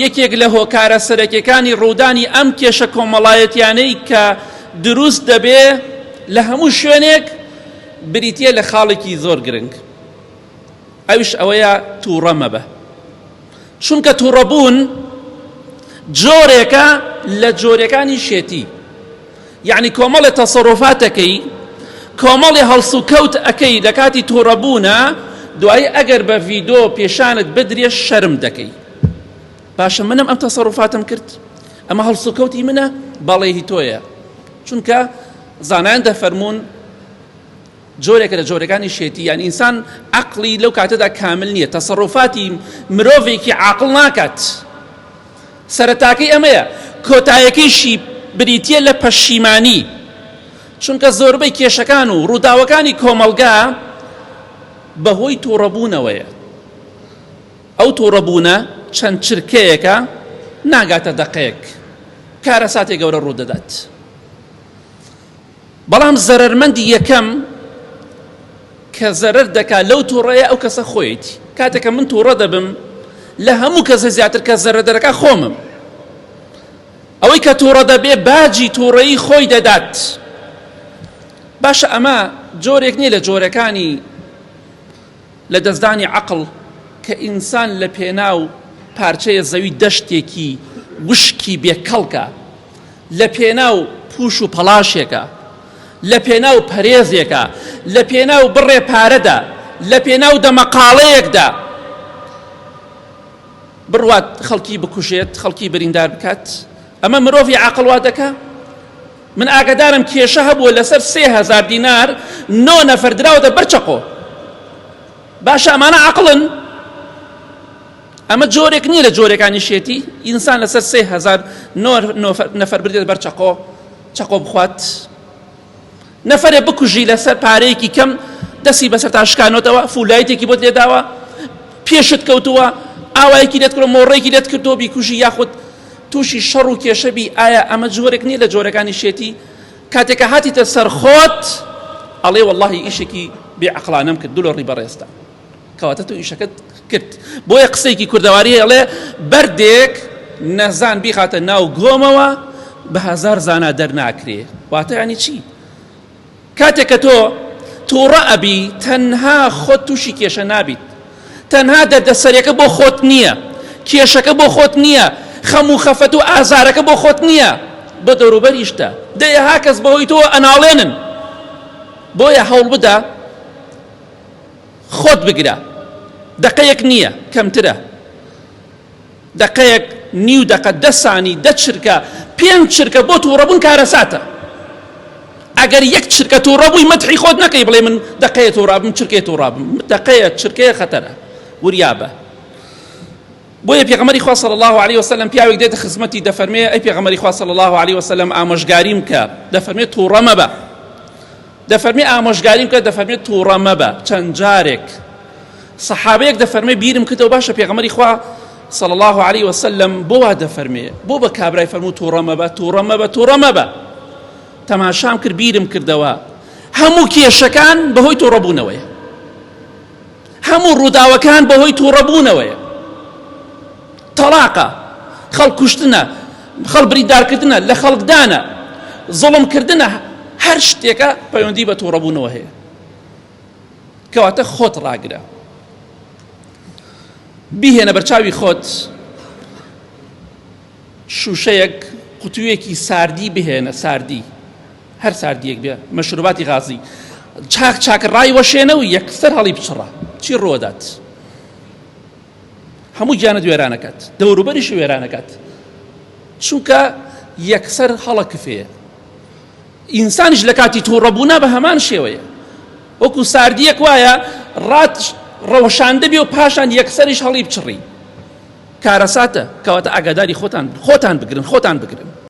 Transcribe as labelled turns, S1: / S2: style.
S1: یەکێک لە هۆکارە سەرەکیەکانی ڕوودانی ئەم کێشە کۆمەڵایەتیانەی کە دروست دەبێ لە هەموو شوێنێک بریتیە لە خاڵێکی زۆر گرنگ ئەویش ئەوەیە تووڕە مەبە چونکە تووڕەبوون جۆرێکە لە جۆرەکانی شێتی یعنی کۆمەڵێ تەسەڕۆفاتەکەی کۆمەڵی هەڵسوکەوت ئەەکەی لە کاتی تووڕەبوونە دوایی ئەگەر بە ڤیدۆ پێشانت بدرێ شەرم دەکەی باشە منم ئەم تەسەڕوفاتم کرد ئەمە هەڵسوکەوتی منە بەڵێ هی تۆیە چونکە زانایان دەفەرموون جۆرێکە لە جۆرەکانی شێتی یان ئینسان عەقڵی لەو کاتەدا کامل نییە تەسەڕوفاتی مرۆڤێکی عاقڵ ناکات سەرەتاکەی ئەمەیە کۆتایەکەیشی بریتە لە پەشیمانی چونکە زۆربەی کێشەکان و ڕووداوەکانی کۆمەڵگا بەهۆی تووڕەبوونەوەیە ئەو توڕەبوونە چەند چرکەیەکە ناگاتە دەقەیەک کارەساتێ گەورە ڕوودەدات بەڵام زەرەرمەندی یەکەم کە زەرەر دەکات لەو توڕەیە ئەو کەسە خۆیەتی کاتێکە من توڕە دەبم لە هەموو کەسە زیاتر کە زەرەر دەکات خۆمم ئەوەی کە توڕە دەبێ باجی توڕەیی خۆی دەدات باشە ئەمە جۆرێک نییە لە جۆرەکانی لە دەستدانی عەقڵ کە ئینسان لە پێناو پارچەیە زەوی دەشتێکی وشکی بێ کەڵکە، لە پێناو پوش و پەڵاشێکە، لە پێناو پەرێزێکە، لە پێناو بڕێ پارەدا، لە پێناو دەمەقاڵەیەکدا بڕوات خەڵکی بکوژێت، خەڵکی بریندار بکات؟ ئەمە مرۆڤی عاقڵ وا دەکا؟ من ئاگادارم کێشە هەبووە لەسەر 3000 دینار نۆ نەفەر دراوەتە بەر چەقۆ باشە ئەمانە عەقڵن ئەمە جۆرێک نییە لە جۆرەکانی شێتی ئینسان لەسەر 3000 نەفەر بدرێت بەر چەقۆ چەقۆ بخوات نەفەرێ بکوژی لەسەر پارەیەکی کەم دەستی بەسەر تا شکانۆتەوە فولایتێکی بۆت لێداوە پێشت کەوتووە ئاوایەکی لێت کردووە مۆڕێکی لێت کردووە بیکوژی یاخود تووشی شەڕ و کێشە بی ئایا ئەمە جۆرێک نییە لە جۆرەکانی شێتی کاتێک کە هاتیتە سەر خۆت ئەڵێ وەڵڵاهی ئیشێکی بێ عەقڵانەم کرد دولۆ ڕی بەڕێزتە کەواتە تۆ ئیشەکەت کرد بۆیە قسەیەکی کوردەواری هەیە ئەڵێ بەردێک نەزان بیخاتە ناو گۆمەوە بە هەزار زانا دەرناکرێ واتە ینی چی کاتێک کە تۆ تووڕە ئەبی تەنها خۆت تووشی کێشە نابیت تەنها دەردەسەرەکە بۆ خۆت نییە کێشەکە بۆ خۆت نییە خەم و خەفەت و ئازارەکە بۆ خۆت نییە بۆ دەوروبەریشتە دەیەها کەس بەهۆی تۆ ئەناڵێنن بۆیە هەوڵ بدە خۆت بگرە دەقەیەک نییە کەمترە دەقەیەک، نیو دەقە، دە سانی، دە چرکە، پێنج چرکە بۆ تووڕەبوون کارەساتە. ئەگەر یەک چرکە تووڕە بووی مەدحی خۆت نەکەی بڵێ من دەقەیە تووڕابم چرکەیە تووڕابم دەقەیە چرکەیە خەتەرە وریابە. بۆیە پێغەمبەری خوا صلی الله علیه وسلم پیاوێک دێتە خزمەتی دەفەرمێ ئەی پێغەمبەری خوا صلی الله علیه وسلم ئامۆژگاریم کە دەفەرمێ تووڕە مەبە دەفەرمێ ئامۆژگاریم کە دەفەرمێ تووڕە مەبە چەند جارێک سەحابەیەک دەفەرمێ بیرم کردەوە باشە پێغەمبەری خوا صلی الله علیه وسلم بۆ وا دەفەرمێ بۆ بە کابرای فەرموو تووڕە مەبە تووڕە مەبە تووڕە مەبە تەماشام کرد بیرم کردەوە هەموو کێشەکان بەهۆی تووڕەبوونەوەیە هەموو ڕووداوەکان بەهۆی تووڕەبوونەوەیە تەڵاقە خەڵک کوشتنە خەڵ بریندارکردنە لە خەڵکدانە زوڵمکردنە هەر شتێکە پەیوەندی بە تووڕەبوونەوە هەیە کەواتە خۆت ڕاگرە بیهێنە بەرچاوی خۆت شوشەیەک قوتوویەکی ساردی بهێنە ساردی هەر ساردیەک بێ مەشروباتی غازی چاک چاک ڕای وەشێنە و یەکسەر هەڵی بچڕە چی ڕوەدات هەموو گیانت وێرانەکات دەوروبەریش وێرانەکات چونکە یەکسەر هەڵە کفەیە ئینسانیش لە کاتی تووڕەبوونا بە هەمان شێوەیە وەکو ساردیەک وایە ڕات ڕەوشاندە بێ و پاشان یەکسەریش هەڵی بچڕی کارەساتە کەواتە ئاگاداری خۆتان خۆتان بگرن خۆتان بگرن.